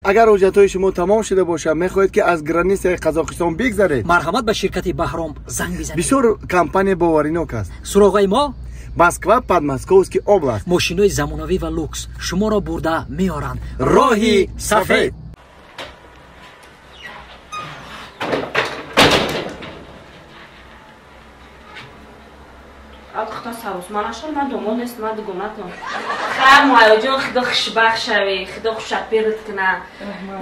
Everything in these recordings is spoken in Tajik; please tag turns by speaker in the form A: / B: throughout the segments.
A: Агар ҳуҷҷатҳои шумо тамом шуда бошад, мехоҳед ки аз границаи Қазоқистон бигзаред,
B: марҳамат ба ширкати Баҳром занг бизанед.
A: Бисёр компания боваринок аст.
B: Суроғаи мо
A: Москва, Подмосковский область.
B: Мошинои замонавӣ ва лукс шуморо бурда меоранд.
A: Роҳи сафед.
C: Худо савос манашон ман домод нест, ман дугонатон. Хайр, муайёҷон, худо хушбахт шавӣ, худо хушапират куна.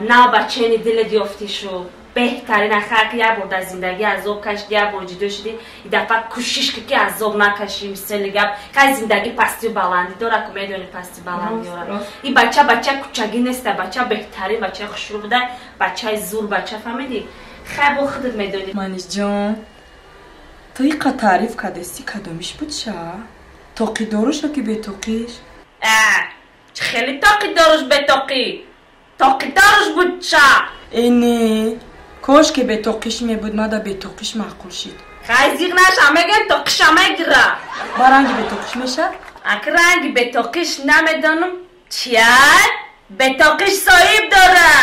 C: Нав бачени дилат ёфтӣ шу. Беҳтарин ахар ки як бор дар зиндагӣ азоб кашидӣ, як бор ҷудо шудӣ, и дафъа кӯшиш ки азоб накашӣ, мисоли гап. Хай зиндагӣ пастию баландӣ дора, ку медонӣ пастию баландӣ дора. И бача бача кучагӣ неста, бача беҳтарин, бачаи хушрӯ буда, бачаи зур, бача фаҳмидӣ? Хай бо худат медонӣ.
D: Манишҷон, ту иқа таъриф кардести, кадомиш буд ша? Тоқӣ доруша ки бетоқиш?
C: Чӣ хеле тоқӣ доруш бетоқӣ? Тоқӣ доруш буд ша?
D: Э не, кош ки бетоқиш мебуд, мада бетоқиш маъқул шид.
C: Хай зиқ наша, мегӯям тоқиша мегира.
D: Ба ранги бетоқиш меша?
C: Ак ранги бетоқиш намедонам чия? Бетоқиш соҳиб дора.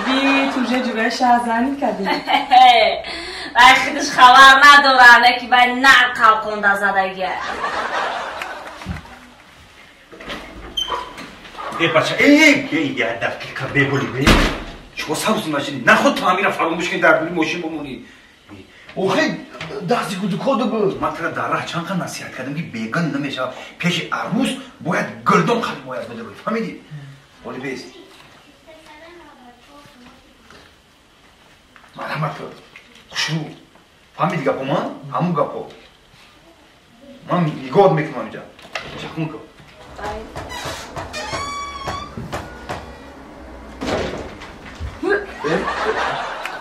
D: Би, ту уже ҷураи шаҳзанӣ кардӣ.
C: Вай худаш хабар надора, не ки вай на қалқонда задагия.
E: Э бача, э, я дақиқа беболи, бе. Чико сабз нашидӣ? Наход ту ҳамира фаромӯш кунӣ, дар дури мошин бимонӣ.
A: Охи, дасти гудукоду буд.
E: Ман тура дар раҳ чанд қад насиҳат кардам, ки беган намешавад. Пеши арӯз бояд гулдон қалб бояд бидорӣ, фаҳмидӣ? Оли бест. Марҳамат кун. Хушрӯ. Фаҳмидӣ гапо ман? Ҳамун гапо. Ман нигоҳ мекунам инҷа. Чакун кун.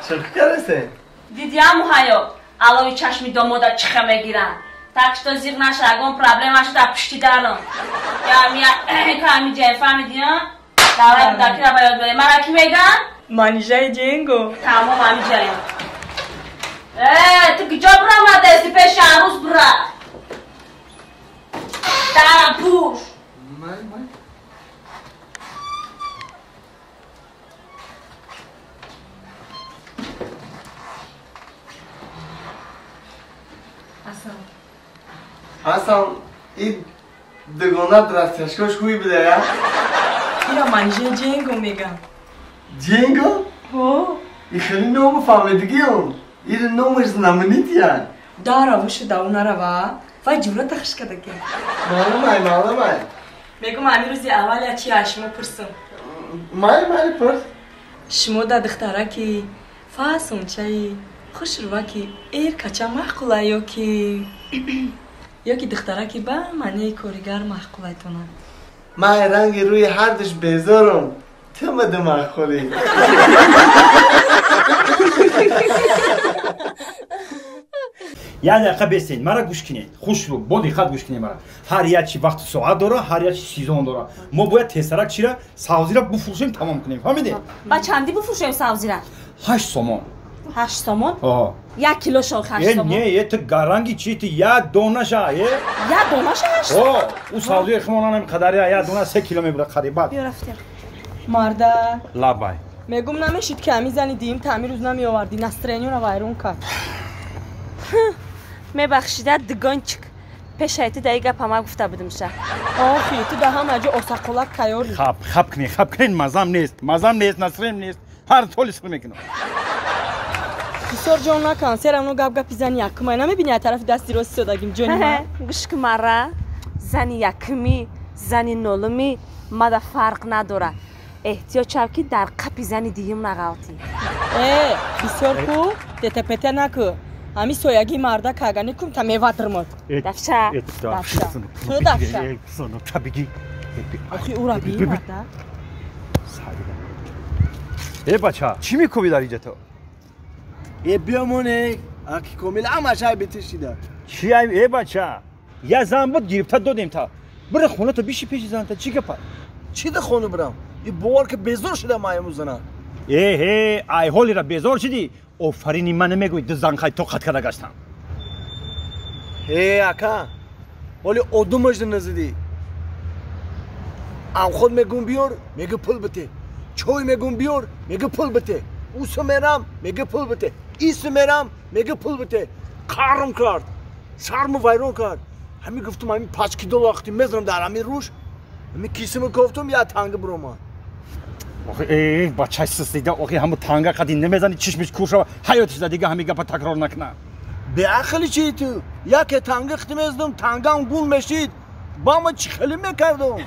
A: Шӯхӣ кардасте?
C: Дидиам муҳайё, алови чашми домода чиха мегиранд. Так что зиқ наша, ягон проблема шуда пушти дарам. Я ками ҷай, фаҳмидӣ, а? Давраи кӯдакиро ба ёд биёрем. Мара кӣ мегӯянд?
D: Манижаи Ҷенго.
C: Тамом, ҳами ҷаем. Э, ту куҷо биромадаисти? Пеши арӯз бира. Дарам пӯш.
A: Асан, и дугонат растяжкош хуй буда, я?
D: Ира Манижаи Ҷенго мегам.
A: Ҷенго?
D: Ҳо.
A: И хеле ному фаҳмидигиам. Ира номаш знаменития.
D: Дараву шуда у нарава. Вай ҷурата хуш кардагия.
A: Маълумай, маълумай.
D: Мегум ҳамин рӯзи аввал я чи аз шумо пурсам.
A: Майли, майли, пурс.
D: Шумо да духтараки фасончаи хушрӯваки эркача маъқула ёки духтараки ба маънии коригар маъқулайтонад?
A: Ман ранги рӯи ҳардуш безорам. Ту мада маъқулӣ.
E: Як дақиқа бестед, мара гӯш кунед. Хушрӯ, бо диққат гӯш кунед мара. Ҳар як чи вақту соат дора, ҳар як чи сезон дора. Мо бояд тезтарак чира савзира буфурӯшем, тамом кунем. Фаҳмидед?
C: Ба чандӣ буфурӯшем савзира?
E: 8 сомон.
C: 8 сомон?
E: О.
C: Як кило шо 8 сомон?
E: Не, е ту гаранги чи ту як донаша, е?
C: Як донаша 8 сомон?
E: О, у савзии химонанам қадари як дона 3 кило мебурад қариб.
C: Биё рафтем.
D: Марда.
E: Лабай.
D: Мегум намешид ки ҳамин зани диим таъмир рӯз намеовардӣ, настроениёро вайрон кард.
C: Мебахшида, дугончик. Пешаи ту дар ин гапа ма гуфта будимша.
D: Охи, ту дар ҳама ҷо осаққолак тайёрӣ.
E: Хаб, хаб кунед, хаб кунед, мазам нест, мазам нест, настроениям нест. Ҳар толи сир мекунам.
D: Бисёр ҷон накан, серамно гап гапи зани якумай. Намебини аз тарафи дасти рост истодагим, ҷони ман?
C: Гӯш ки мара, зани якумӣ, зани нолумӣ, мада фарқ надора. Эҳтиёт шав ки дар қапи зани диюм нағалтӣ.
D: Э, бисёр ку, тетепете накӯ. Ҳамин соягии марда кагани кум та мева дирмод.
C: Дафша, дафша.
D: Ту дафша. Охи ура би марда.
E: Э бача, чӣ мекӯбӣ дар инҷа ту?
A: Э биёмоне, аки комил ҳамаш айби ту шида.
E: Чӣ айб, э бача? Я зан буд гирифта додем та. Бира хона то биши пеши занта, чӣ гапа?
A: Чӣ да хона бирам? И бовар ки безор шудам ай музана.
E: Э ҳе, ай ҳолира безор шудӣ? Офарини ман намегӯӣ, ду зан хай тоқат карда гаштам.
A: Э ака, ҳоли одумаш назидӣ. Ам худ мегум биёр, мегӯ пул бите.
F: Чой мегум биёр, мега пул бите. Усу мерам, мега пул бите. Ису мерам, мега пул бите. Қарм кард. Шарму вайрон кард. Ҳами гуфтум, ҳами пачки доллар вақти мезанам дар ҳами руш. Ҳами кисиму кофтум, я танга биромад.
E: Охи, э, бачаи систида, охи ҳаму танга қади намезани чишмиш кур шава, ҳаётишда дига ҳами гапа такрор накуна.
F: Беақли чи ту? Яке танга қити мезадум, тангам гул мешид. Ба ма чӣ хеле мекардум?